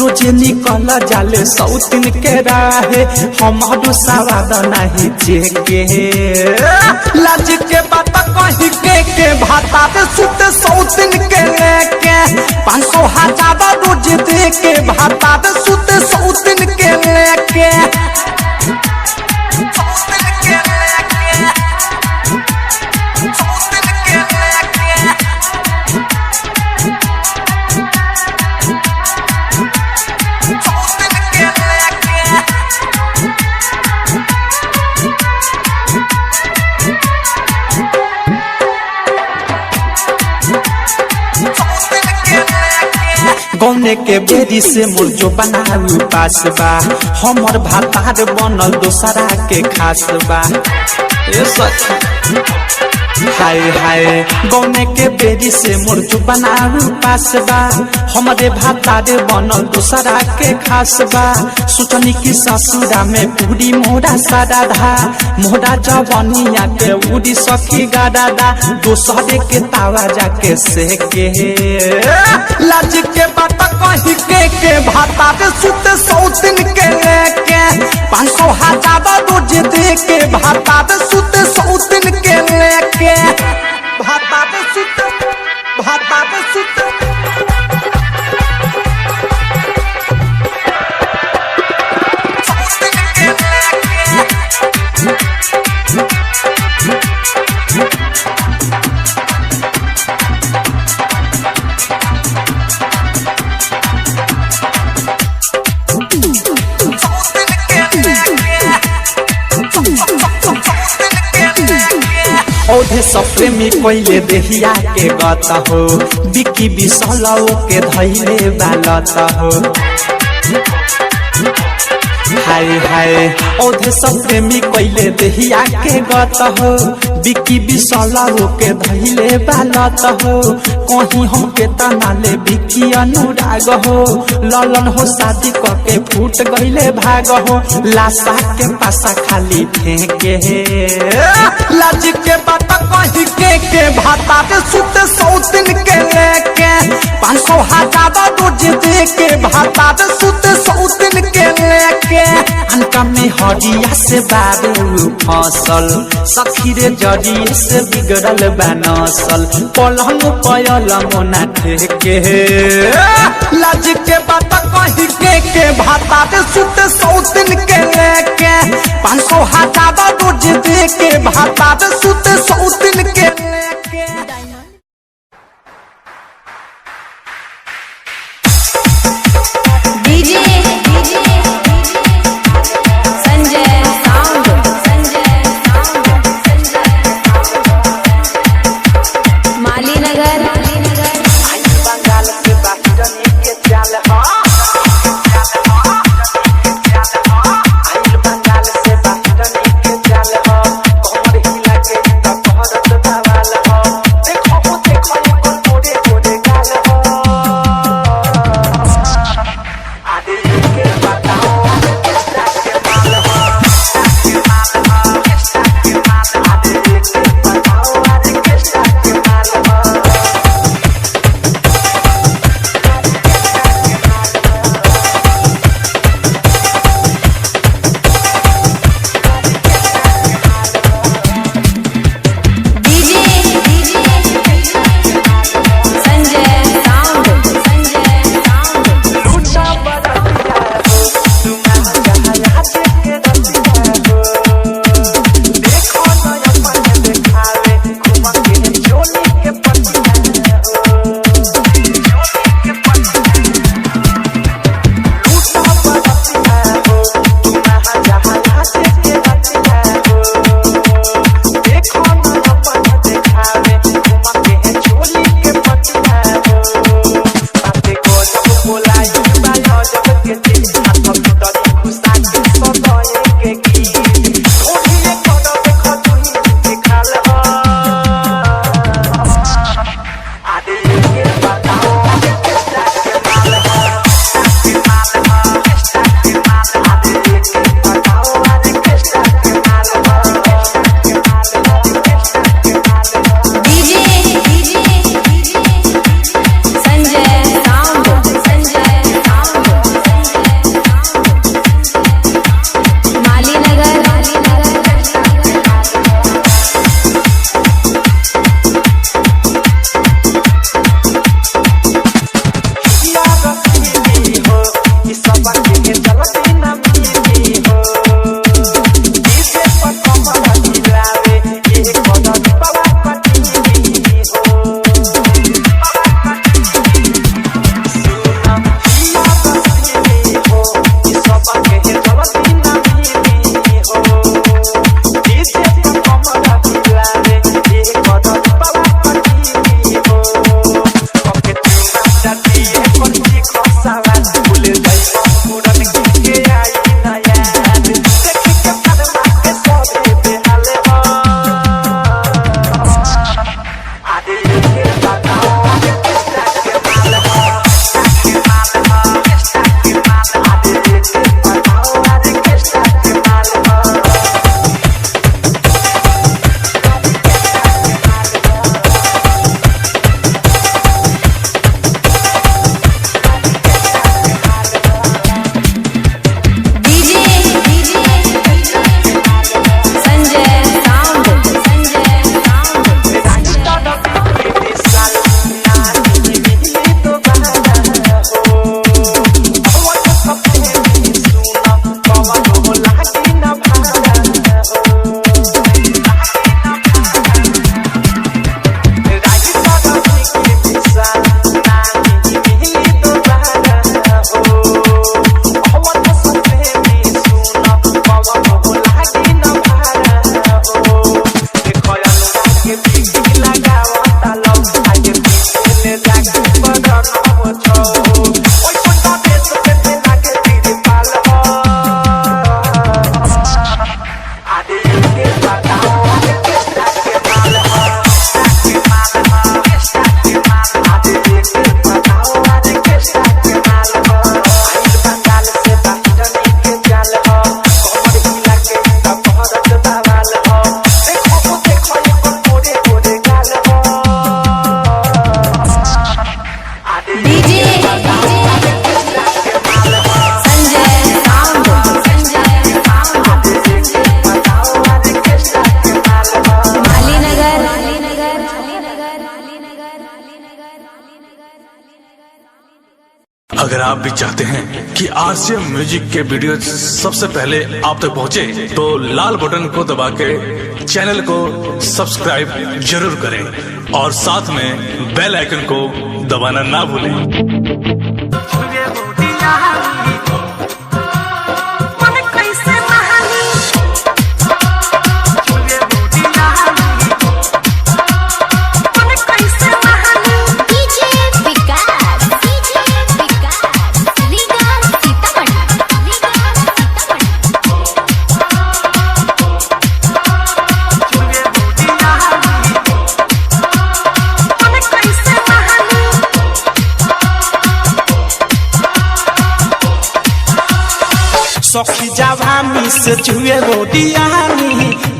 रोजे निकल जाले सौतिन के राहे हमारो सवाद नहीं चेके लाज के बात कही के भाता रे सुत सौतिन के लेके 500 हजार रोज दे के भाता रे सुत सौतिन के लेके गौने के बेरी से मोर जो बनाऊ पास बा हमर भातार बनल दोसरा के खास बा ए सखी हाय हाय गौने के बेरी से मोर जो बनाऊ पास बा हमरे भातार बनल दोसरा के खास बा सोचनी की ससुरा में पूरी मोरा साराधा मोरा जवनिया के उड़ी सखी गादादा दोसरे के तावा जाके सेके लाज के बात कही के भाता रे सुत सौतिन के लेके 500 हजार रोज दे के भाता रे सुत सौतिन के लेके भाता रे सुत भाता रे सुत औधे सब प्रेमी कोइले देहिया के गत हो बिकी बिसलौ के धैले बालत हो हाय हाय औधे सब प्रेमी कोइले देहिया के गत हो बिकी बिसलौ के धैले बालत हो कहीं हम के तनाले बिकी अनुराग हो ललन हो शादी क के फूट गईले भाग हो लाशा के पासा खाली फेंके लाज के बात कही के भाता रे सुत सौतिन के लेके 500 500 हजार रोज दे के भाता सुत सौतिन के लेके अनका में हरिया से बारू फसल सखी रे जरिए से बिगड़ल बनसल पलंग पयल मोना ठेके लाज के बात कही के भाता सुत सौतिन के लेके 500 हजार रोज दे के भाता सुत सौतिन के लेके। DJ Sanjay sound Sanjay sound Malinagar. अगर आप भी चाहते हैं कि आरसीएम म्यूजिक के वीडियो सबसे पहले आप तक पहुंचे, तो लाल बटन को दबा के चैनल को सब्सक्राइब जरूर करें और साथ में बेल आइकन को दबाना ना भूलें। मन कैसे महानी मन कैसे महानी DJ Vikas DJ Vikas Riga Sitamarhi Riga Sitamarhi. मन कैसे महानी सखी जवानी से चुए रोटियानी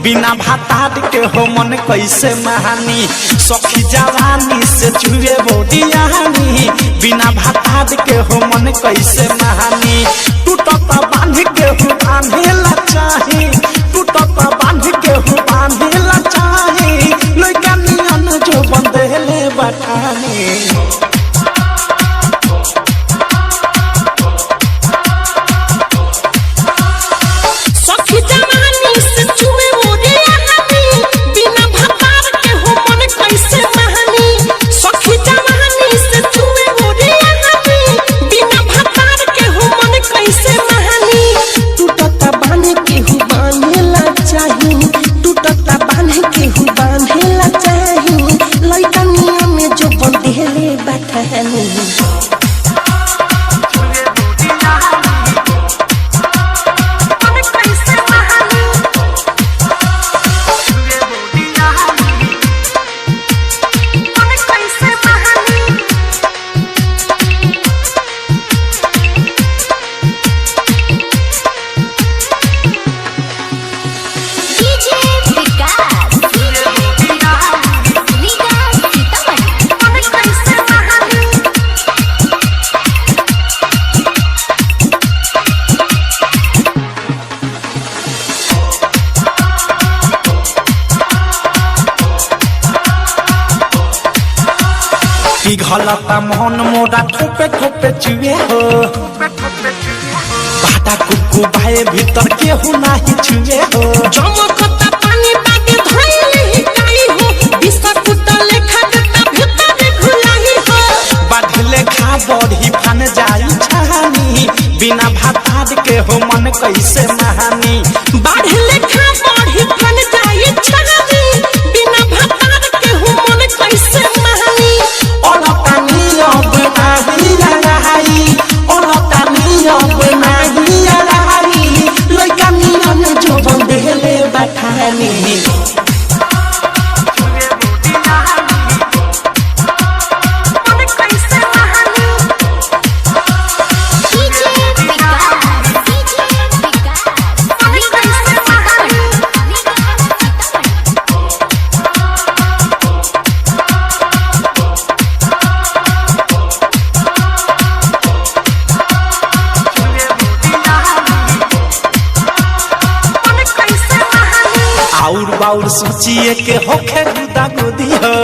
बिना भातार के हो मन कैसे महानी। सखी जवानी से चुए रोटियानी बिना भातार के हो मन कैसे महानी। टूटत बांध के हूँ बांधेला चाही, टूटत बांध के हूँ बांधेला चाही, लइका नियन जो बंधेले बठानी। सखी जवानी से चुए मोरे आहानी बिना भतार के हो मन कैसे महानी। सखी जवानी से चुए मोरे आहानी बिना भतार के हो मन कैसे महानी। टूटता बांध के हु बांधेला चाही, टूटता बांध के हु बांधेला चाही, लइका नियम में जो बंधेले बठानी। मन कैसे महानी मन कैसे महानी DJ Vikas DJ Vikas Riga Sitamarhi. मन कैसे महानी पिघलता मन मोरा ठोपे ठोपे चुए हो, बाटा कुकु भाई भीतर केहू नाही छुए हो। चमकता पानी बागे धइले ही काई हो, बिस्कुट लेखा देता भीतर घुलाई हो। बाढ़ले खा बढ़ी फन जाई छानी बिना भातार के हो मन कैसे महानी। बाढ़ लेखा बढ़ी फन जाई छानी बिना भतार के हो मन कैसे महानी। ओलतानी अब नाही लड़ाई, ओलतानी अब नाही लड़ाई, लइका नियन जो बंधेले बठानी। मन कैसे महानी DJ Vikas DJ Vikas Riga Sitamarhi Riga Sitamarhi. मन कैसे महानी आउर बाउर सोचिए के होखे गुदा गुदी हो,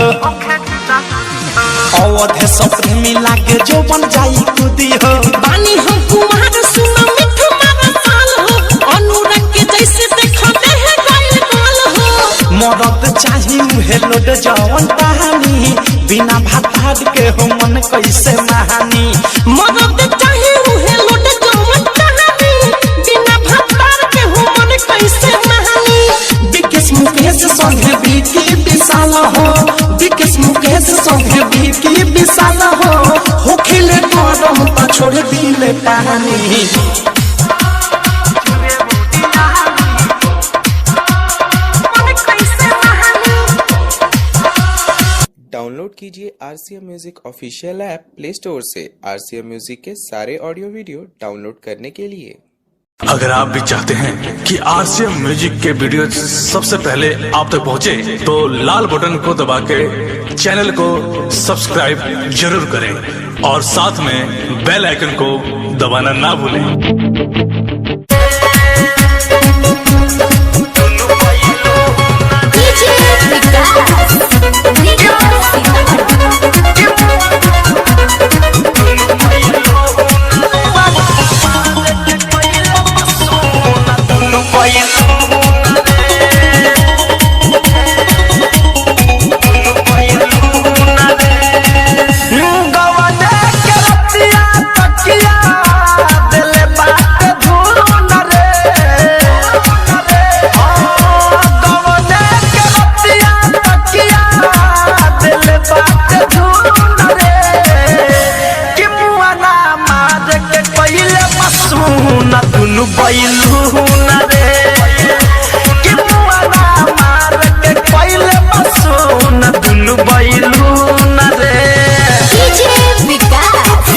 अवधे सपने मिला के जो बन जाई कुदी हो। बानी हम कुमार सुन मिठ मारा साल हो, अनुराग के जैसे देखो देह गइल गोल हो। मरद चाही उहे लोड जवन कहानी बिना भातार के हो मन कैसे महानी। मरद चाहे उहे लोट जवन कहानी बिना भतार के हो मन कैसे महानी। विकेश मुकेश संगे विकी विशाल हो, विकेश मुकेश संगे विकी विशाल हो, होखिले गरम त छोड़ दिले पानी। मन कैसे महानी डाउनलोड कीजिए RCM music official app play store से आरसीएम म्यूजिक के सारे ऑडियो वीडियो डाउनलोड करने के लिए। अगर आप भी चाहते हैं कि आरसीएम म्यूजिक के वीडियो सबसे पहले आप तक पहुंचे, तो लाल बटन को दबा के चैनल को सब्सक्राइब जरूर करें और साथ में बेल आइकन को दबाना ना भूलें। DJ Vikas Riga Sitamarhi. दुनु बैलून रे कि मुआना मार के पहिले बसोन दुनु बैलून रे। डीजे विकास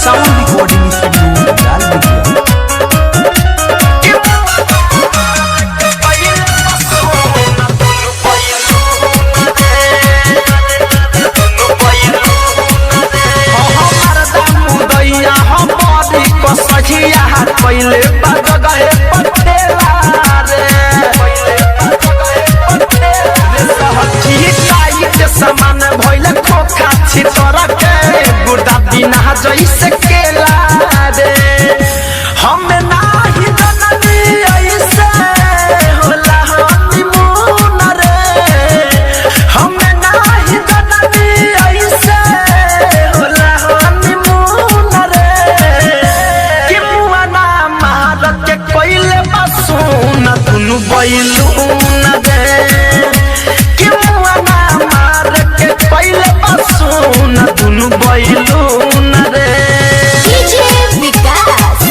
साउंड रिकॉर्डिंग स्टूडियो लाल बगिया। पहले गहे पटेला रे टाइट सामान भइल खोखा छितर के गुर्दा बिना जैसे केला रे। हम नाही जननी ऐसे होला हनीमून रे। हम नाही जननी ऐसे होला हनीमून रे कि मुआना मार के कोइले बसुन दुनु बैलून रे कि मुआना मार के कोइले बसुन दुनु बैलून रे। डीजे विकास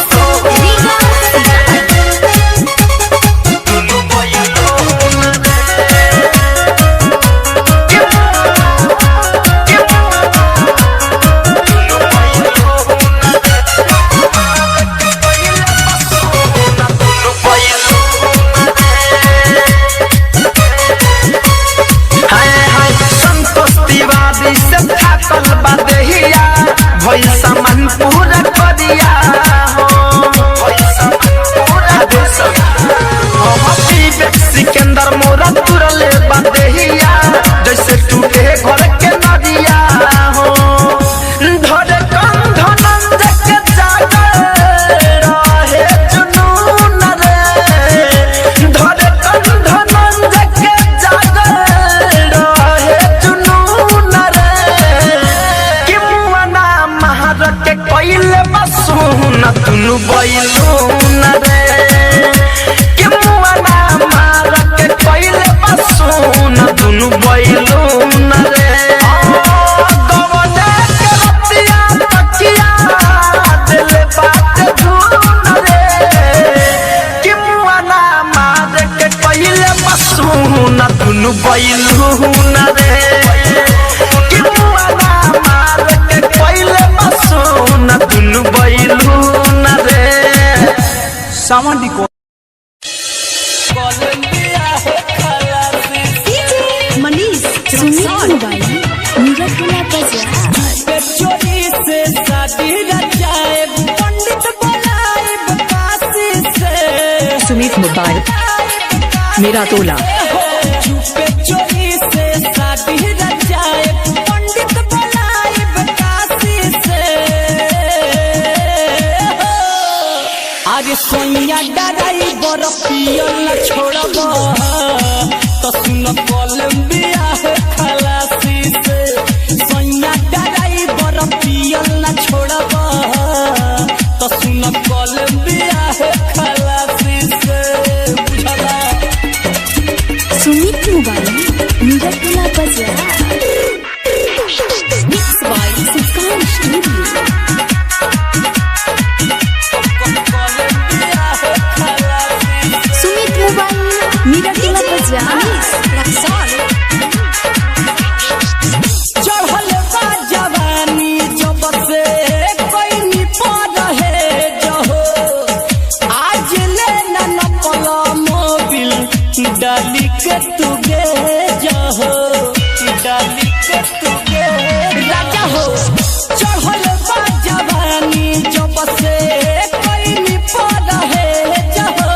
हाय हाय संतोष तिवारी से थाकल बा देहिया भइल सामान पूरा करिया हो भइल सामान पूरा हो। विवेक सिकंदर मोरा तुरले बा देहिया जैसे टूटे घर के नदिया हो। धरे कंध नंद के जागल रहे जुनून रे। धरे कंध नंद के जागल रहे जुनून रे कि मुआना मार के कइले बसुन दुनु बैलून रे कि मुआना मार के कइले बसुन दुनु बैलून रे। गवने के रतिया तकिया दिल बात धुन रे कि मुआना मार के कइले बसुन दुनु बैलून रे कि मुआना मार के कइले बसुन दुनु बैलून रे। Sound record DJ Manish Sumit mobile Mira Tola बाजार। चोरी से शादी रचाए पंडित बनाए काशी से सुमित मोबाइल मेरा तोला। चुपे चोरी से शादी रचाए पंडित बनाए काशी से। अरे सोनिया डराई बर पियल न छोड़ब तो सुन कोलंबिया है खलासी से। सोनिया डराई बर पियल न छोड़ब तो सुन कोलंबिया है खलासी से। बुझला सुमित मोबाइल मीरा टोला बाजार। Mix by Sukan studio. Sumit mobile Mira Tola बाजार। चढ़ल बा जवानी जब से कोई पर है जहो आज ले न पला मोबिल डाली के तू गे जहो डाली के तू गे राजा हो। चढ़ल बा जवानी जब से कोई पर है जहो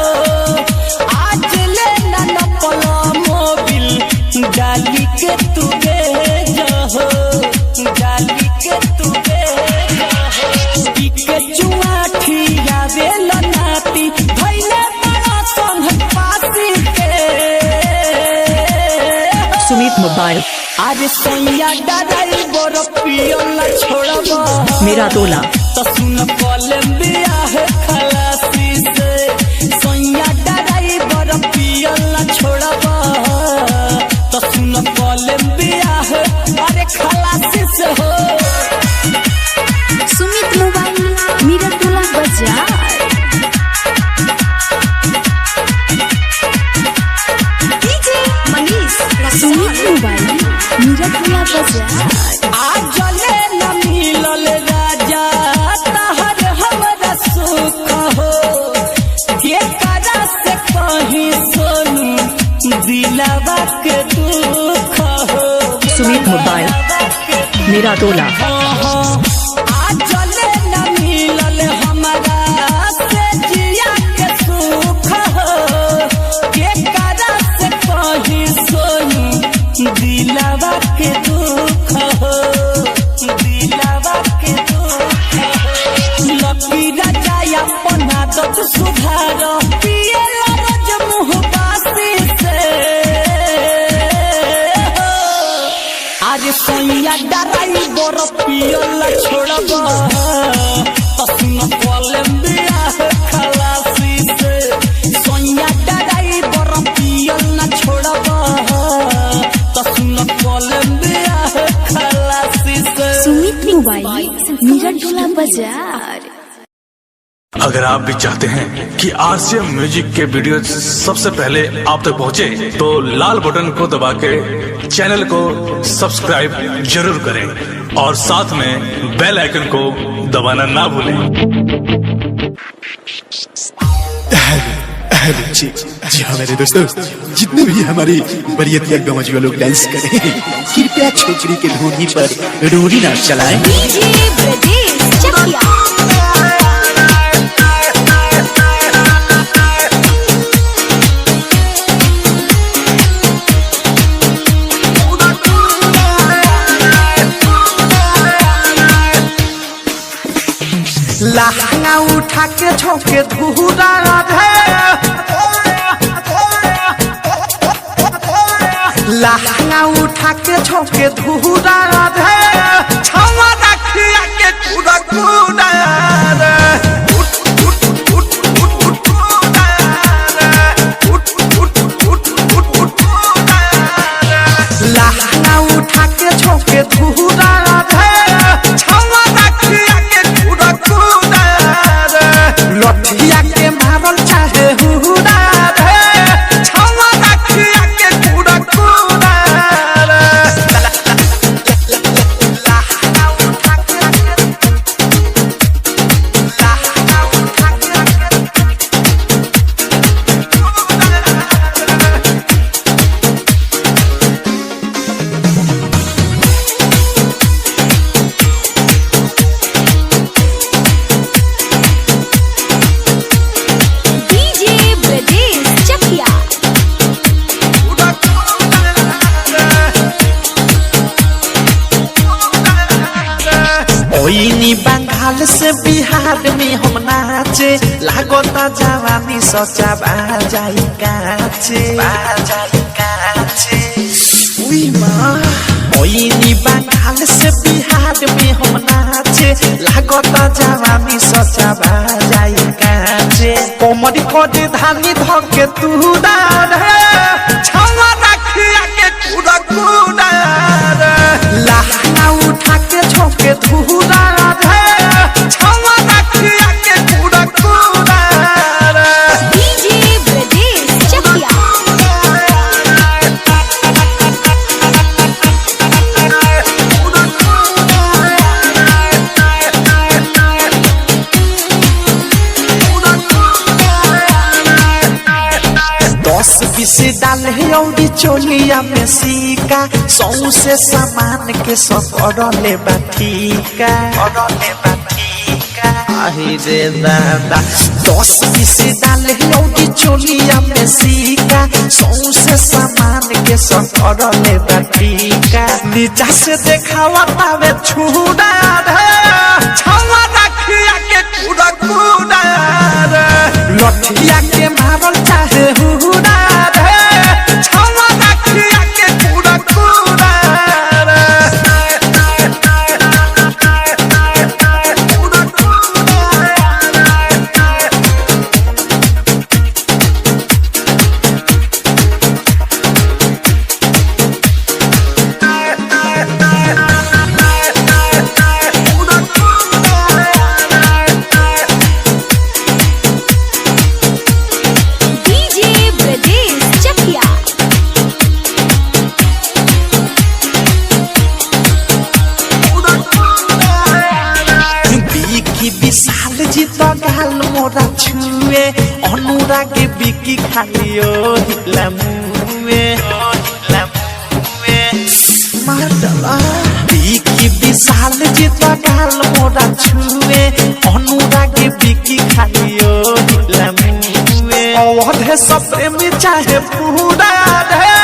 आज ले न पला मोबिल डाली के तू गे जहो डाली के तू गे जहो। के चुआठी आवे लनाती भइले बड़ा संग पासी के। सुमित मोबाइल अरे सैया डराई बर पियल छोड़ब मेरा तोला। तो सुन कोलंबिया है खलासी से। सैया डराई बर पियल छोड़ब तो सुन कोलंबिया है दिलवा के दुख हो। सुमित मोबाइल मेरा टोला। आ चले न मिलल हमरा से जिया के सुख हो, के करा से कहीं सोनू दिलवा के दुख हो, दिलवा के दुख हो। लकी राजा अपन आदत सुधार, पिएला रोज मुँह बासी से। अरे सैया डराई बर पियला छोड़ब त सुन कोलंबिया खलासी से। सैया डराई बर पियला छोड़ब त सुन कोलंबिया खलासी से। सुमित मोबाइल मेरा टोला बाजार। अगर आप भी चाहते हैं कि आरसीएम म्यूजिक के वीडियो सबसे पहले आप तक पहुंचे, तो लाल बटन को दबा के चैनल को सब्सक्राइब जरूर करें और साथ में बेल आइकन को दबाना ना भूलें। हेलो जी जी हाँ मेरे दोस्तों, जितने भी हमारे बरियतिया गमजुआ लोग डांस करें, कृपया छोकरी के धोनी पर रोड़ी ना चलाएं। डीजे ब्रजेश चकिया। लहंगा उठा के झोंके धूरा लहंगा उठा के झोंके धूरा छवा रखिया के कूड़ा कूड़ा उठ उठ उठ उठ उठ उठ उठ उठ उठ उठ। लहंगा उठा के झोंके धूरा छवा रखिया के कूड़ा कूड़ा लठिया के मारल चाहे हुरा रे छवा रखिया के कूड़ा कूड़ा। डीजे ब्रजेश चकिया। ओइनी बंगाल से बिहार में हम नाचे, लागता जवानी सचा बाजाई काचे बाजाई काचे। उई माँ ओइनी बंगाल से बिहार में हम नाचे, लागता जवानी सचा बाजाई काचे। कोमर कोडे धानी धके तू डार छवा रखिया के कूड़ा कूड़ा। लहंगा उठा के झोंके धूरा छवा रखिया के कूड़ा कूड़ा। डीजे ब्रजेश चकिया। दस बीस डाले औरी चोलिया में सिक्का, सौ से सामान के सकरले बाठीका आही रे दादा। 10 20 डाले औरी चोलिया में सिक्का, सौ से सामान के सकरले बाठीका। नीचा से देखावा तावे छुड़ा रे छवा रखिया के कूड़ा कूड़ा रे लठिया के मारल चाहे हुरा रे छवा रखिया के कूड़ा कूड़ा रे। डीजे ब्रजेश चकिया। बिकी विशाल जी तो गाल मोरा छुए, अनुराग बिकी खालियो हिला मुए। मुए मार डाला। बिकी विशाल जितवा गाल मोरा छुए, अनुरागे बिकी खालियो हिला मुए। अवधे सब प्रेमी चाहे पूरा रे।